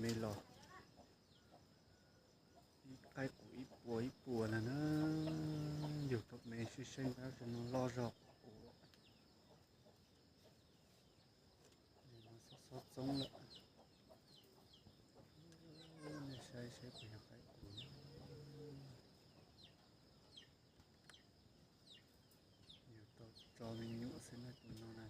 me los. Ib qaib qus ib puas ib puas na na. Yug tau me sib seeb tab sis no loj zog qus. No xob xob txoob lawm. Nej saib saib puas yog qaib qus. Yug tau tso me nyuam xwb na tus no na.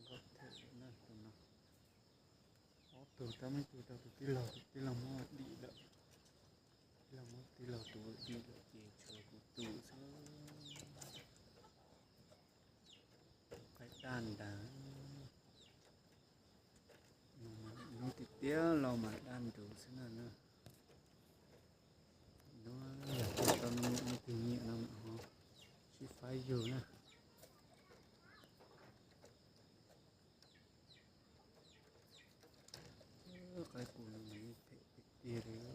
Tus nkauj them na tus no. Ob tug tab muab tug rau tus tij laug, tus tij laug muab dim lawm. Tij laug muab tij laug tus dim lawm ces tshuav kuv tus xwb. Qaib daj ntas. Hnub tiag tiag los mas daj nrus xwb na. Hnub yog tau hnub twg nyiam no mam ho sib faib yug na. Qaib qus no mas yeej phem tiag tiag li.